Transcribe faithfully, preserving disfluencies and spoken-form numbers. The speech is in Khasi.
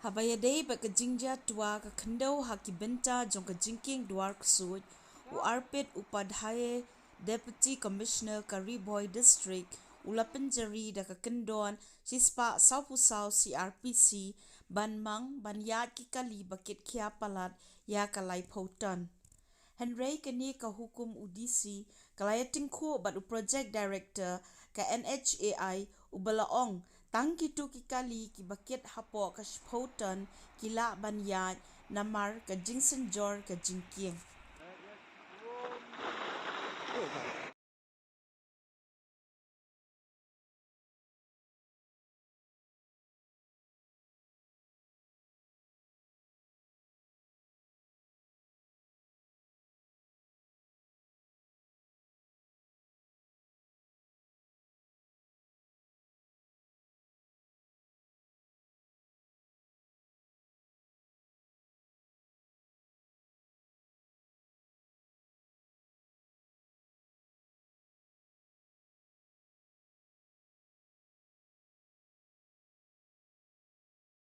Haba ïadei bad ka jingjia twa ka khyndew ha ki bynta jong ka jingkieng duar ksuid, u Arpit Upadhyay, Deputy Commissioner ka Ri Bhoi District, u la pynjari da ka kyndon shispah sawphew saw C R P C ban mang ban ïaid ki kali ba kit khia palat ïa ka laiphew ton. Hynrei kane ka hukum u D C ka la ïatyngkhuh bad u Project Director ka N H A I, uba la ong tang kito ki kali kiba kit hapoh ka shiphew ton ki lah ban ïaid namar ka jingsynjor ka jingkieng.